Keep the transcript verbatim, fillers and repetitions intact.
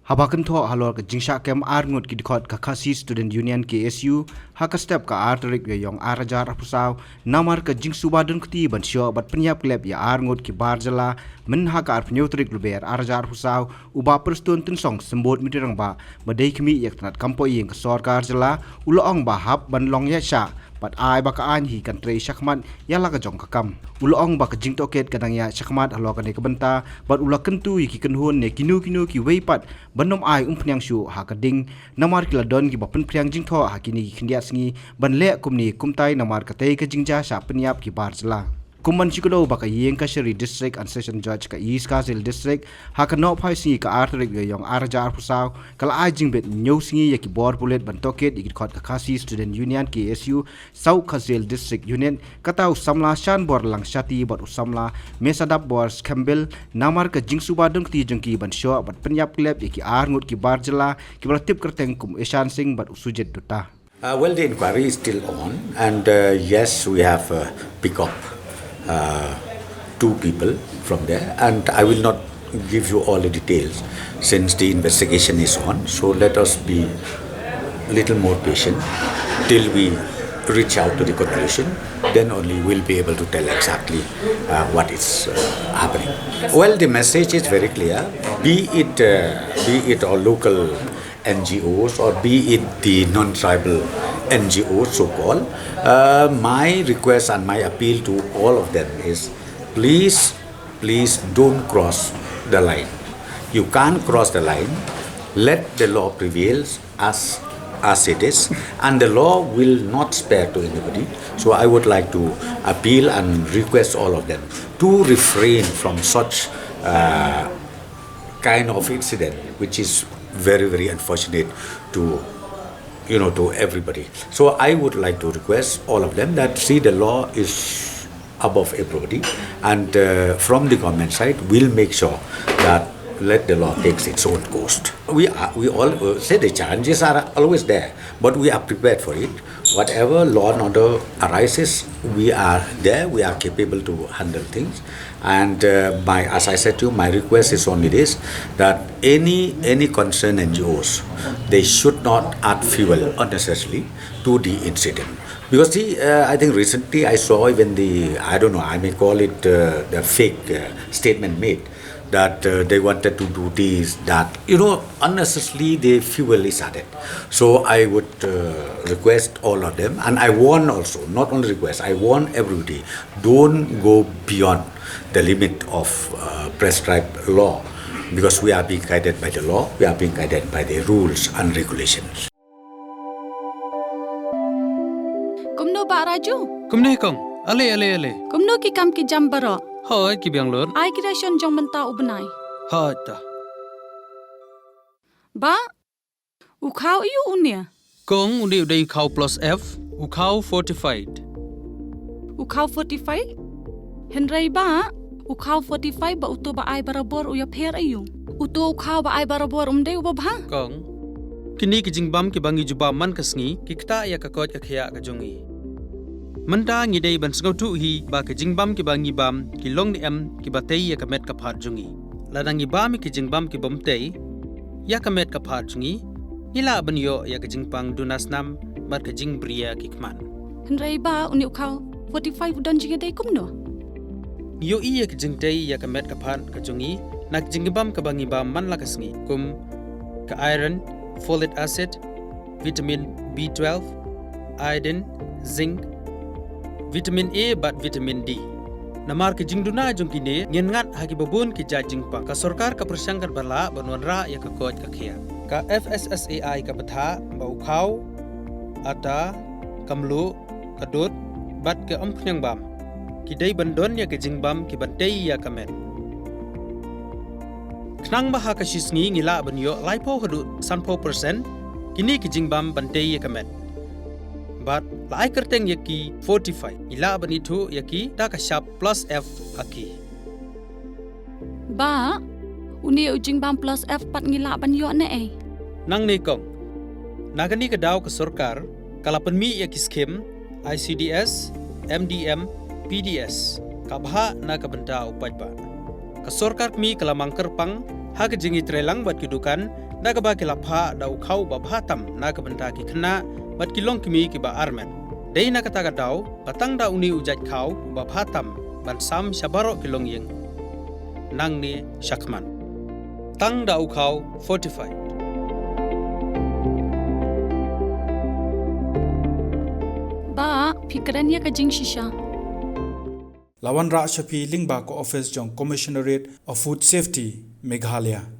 Haba kynthoh halor ka jingshah kem ar ngut ki dkhot ka Khasi Student Union K S U ha ka step ka ar tarik Ïaïong ar hajar arphew saw, namar ka jingsuba donkti ban shoh bad pynïap klep ïa ar ngut ki bar jylla, myn ha ka arphew tarik Lber ar hajar arphew saw, u Bah Prestone Tynsong, Symbud Myntri Rangbah ba dei khmih ïa ka tnat kam poh ïing ka sorkar jylla, u la ong ba hap ban long ïaid shah bad ai ba ka aiñ hi kan trei shakhmat ïa la ka jong ka kam. U la ong ba ka jingtohkit ka dang ïaid shakhmat halor kane ka bynta bad u la kyntu ïa ki kynhun ne kino kino kiwei pat ban ym ai umphniang shuh ha ka ding, namar ki la don kiba pynphriang jingthoh ha kine ki khyndiat sngi ban leh kumne kumtai namar katei ka jingjia shah pynïap ki bar jylla. Kum ban shu kdew ba ka ïing kashari District and Session Judge ka East Khasi Hills District ha ka nohphai sngi ka ar tarik Ïaïong ar hajar arphew saw ka la ai jingbit hynñiew sngi ïa ki bor pulit ban tohkit ïa ki dkhot ka Khasi Student Union K S U, South Khasi Hills District Unit, kata u samla Shanbor Langshati bad u samla Mesadapbor Skhembil, namar ka jingsuba donkti jong ki ban shoh bad pynïap klep ïa ki ar ngut ki bar jylla kiba la tip kyrteng kum u Ishan Singh bad u Sujit Dutta. Uh, well, the inquiry is still on, and, uh, yes, we have, uh, picked up, uh, two people from there, and I will not give you all the details since the investigation is on. So let us be a little more patient till we reach out to the conclusion. Then only we'll be able to tell exactly, uh, what is, uh, happening. Well, the message is very clear. Be it, uh, be it our local N G Os or be it the non-tribal N G Os, so-called, uh, my request and my appeal to all of them is, please, please don't cross the line. You can't cross the line. Let the law prevail as, as it is, and the law will not spare to anybody. So I would like to appeal and request all of them to refrain from such, uh, kind of incident, which is very, very unfortunate to, you know, to everybody. So I would like to request all of them that, see, the law is above everybody, and, uh, from the government side, we'll make sure that let the law takes its own course. We are, we all, uh, say the challenges are always there, but we are prepared for it. Whatever law and order arises, we are there, we are capable to handle things. And, uh, my, as I said to you, my request is only this, that any, any concerned N G Os, they should not add fuel unnecessarily to the incident. Because, see, uh, I think recently I saw even the, I don't know, I may call it, uh, the fake, uh, statement made that, uh, they wanted to do this, that, you know, unnecessarily the fuel is added. So I would, uh, request all of them, and I warn also, not only request, I warn everybody, don't go beyond the limit of, uh, prescribed law, because we are being guided by the law, we are being guided by the rules and regulations. Kumno Bah Raju? Kumne kong, ale, ale, ale. Kumno ki kam ki jam baroh? Hoi, ki biang lut. Ai ki ration jong mynta u bnai. Hoi ta. Bah, u khaw aiu une? Kong, une u dei u khaw plus F, u khaw fortified. U khaw fortified? Hynrei Bah, u khaw fortified bad uto ba ai barabor u ïapher aiu? Uto u khaw ba ai barabor um dei uba bha? Kong, kine ki jingbam kiba ngi ju bam man ka sngi ki ktah ïa ka koit ka khiah ka jong ngi. Mynta ngi dei ban sngewthuh hi ba ki jingbam kiba ngi bam ki long ne em kiba tei ïa ka met ka phad jong ngi. Lada ngi bam ïa ki jingbam ki bym tei ïa ka met ka phad jong ngi, ngi lah ban ïoh ïa ka jingpang duna snam bad ka jingpyrshah ki khmat. Hynrei Bah, une u khaw fortified u don jingïadei kumno? Ngi ïohi ïa ka jingtei ïa ka met ka phad ka jong ngi na ka jingbam kaba ngi bam man la ka sngi, kum ka iron, folic acid, vitamin B twelve, iodine, zinc, vitamin A bad vitamin D. Namar ka jingduna jong kine, ngin ngat ha kiba bun ki jait jingpang. Ka sorkar ka pyrshang katba lah ban wanrah ïa ka koit ka khiah. Ka F S S A I ka bthah ba u khaw, ata, ka mluh, ka dud bad ka umphniang bam ki dei ban don ïa ka jingbam kiban tei ïa ka met. Khnang ba ha ka shi sngi ngi lah ban ïoh laiphew haduh sanphew percent kine ki jingbam ban tei ïa ka met. Bad la ai kyrteng ïa ki fortified, ngi lah ban ithuh ïa ki da ka shap plus F ha ki. Bah, une u jingbam plus F pat ngi lah ban ïoh ne ei? Nangne kong, na kane ka daw ka sorkar ka la pynmih ïa ki skim I C D S, M D M, P D S, ka bhah na ka bynta u paidbah. Ka sorkar kmie ka la mang kyrpang ha ka jingïatreilang bad ki dukan da kaba ki la phah da u khaw uba bha tam na ka bynta ki khynnah bad ki longkmie kiba armet. Dei na kata ka daw ba tang da une u jait khaw uba bha tam ban sam sha baroh ki longïing nangne shakhmat. Tang da u khaw fortified. Ba, phi kren ïa ka jingshisha. La wanrah sha phi lyngba ka office jong Commissionerate of Food Safety, Meghalaya.